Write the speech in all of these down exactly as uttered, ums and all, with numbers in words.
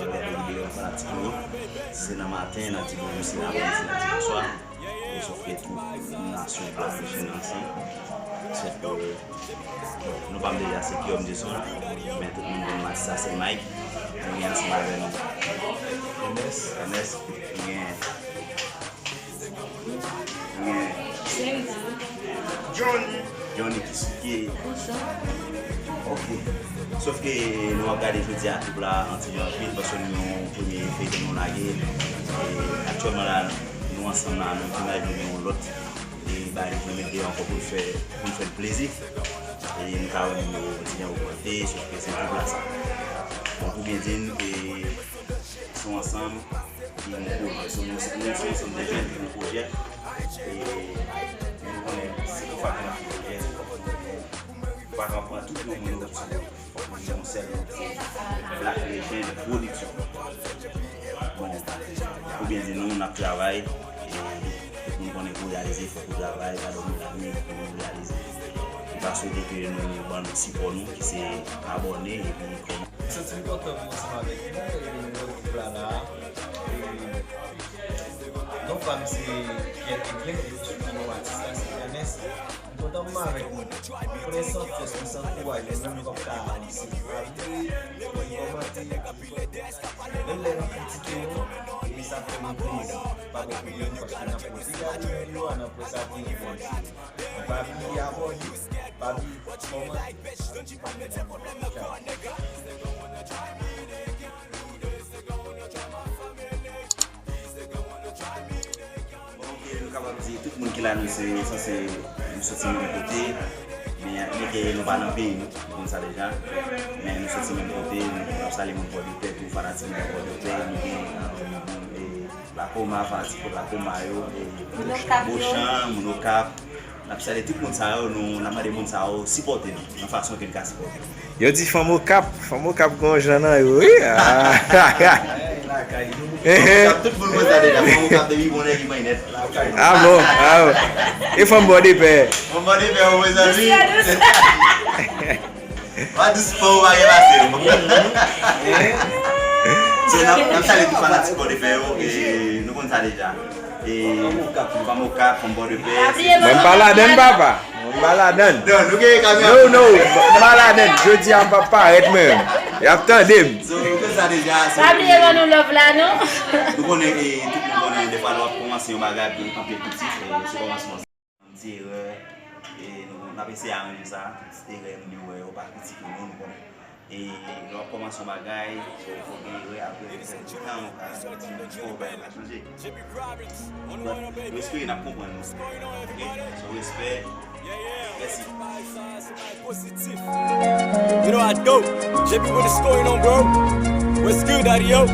Gade videyo an fanatik nou yo. Si se nan maten, n ap di bonjou, si se nan aprèmidi, n ap di bonswa. E sòf ke tout nasyon Black Nation ansanm. Sòf ke nou pa m deja se Guillaume Dison, men tout moun konn m atis la se Mike. Nou gen ansanm avè nou Ernest, Ernest, nou gen Johnny. Johnny ki sou pye. Ok. Sòf ke nou ap gade jodi a twoup la an ti jan anpil paske nou gen yon premye feyton nou lage. E aktyèlman la, nou ansanm la, nou tounaj nou gen yon lòt e bagay nou mete ankò pou n fè, pou n fè l plezi. E nou ka wè nou yo ti jan ogmante, sòf ke se twoup la sa. Bon, pou byen di n, e, se yon ansanm ki gen yon pwojè. Se yon, se yon ansanm de jèn ki gen yon pwojè. E nou konnen si nou pa gen yon pwojè, se fòk nou, nou pa ka pran tout yon moun yo sou fòk nou gen yon sèl non, se Black Legend Production. Bon, pou byen di nou, n ap travay. E tout moun konnen pou reyalize, fòk ou travay, pa dòmi lannwit pou reyalize. Nou ta swete ke nou ban nou sipò nou, ki se abòne epi kòmante. M santi m kontan pou ansanm avèk nou, e nou nan gwoup la la. E non pa m se Pierre Aiglin, e m swiv yon atis la, se Ernest. M kontan pou m avèk nou. M konnen san fòs, nou san kouraj, nou menm nou p ap ka avanse. Pa bliye, kòmante, menm lè nou kritike nou, epi sa fè nou plezi. Pa gen pwoblèm, paske n ap kontinye gade videyo a, n ap wè sa pou nou fè. Pa bliye abòne, pa bliye kòmante. Bon, ok, nou kapab di tout moun ki la, nou se, sanse nou soti menm kote, men, men ke nou pa nan peyi nou, nou konn sa deja. Men nou soti menm kote, nou ap salye moun Pòdepè, tout fanatik moun Pòdepè, nou gen, e, Lakoma, fanatik Lakoma yo, e, Bochan, moun Okap. N ap salye tout moun sa yo, nou, n ap mande moun sa yo sipòte nou, nan fason ke n ka sipòte nou. Yo di fanm Okap, fanm Okap gon jan nan yo, wi. Ah. Tout moun wè sa deja, fanm Okap depi bon nèg li mwen nèt. Ah bon, ah bon. E fanm Pòdepè. Fanm Pòdepè, ou mezanmi. Pa dous pa ou pa gen pase. So, n ap, n ap salye tout fanatik Pòdepè yo, e nou konn sa deja. E fanm Okap, fanm Pòdepè. Mwen m pa ladann, papa. Mwen m pa ladann. Non, nou gen kamera. No, no, m pa ladann. Jodi a m p ap parèt mwen menm. Y ap tande m. So, nou konn sa deja. Pa bliye ban nou love la, non. Nou konnen, e, tout moun konnen, defwa lè w ap kòmanse yon bagay, anpil pitit, e, se kòmansman. Ti erè, e nou, n ap eseye aranje sa, ti erè moun yo wè yo pa kritike nou, nou konnen. E lè w ap kòmanse yon bagay, so, fò gen erè, apre, petèt, gen tan, ou ka di, fò bagay yo ka chanje. But, nou espere n ap konprann nou. Ok? So, respè. Mèsi. You know I do. J P, what is going on, bro? What's good, Daddy, yo?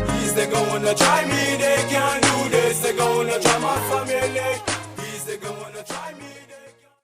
These they gonna try me, they can't do this. They gonna try my family.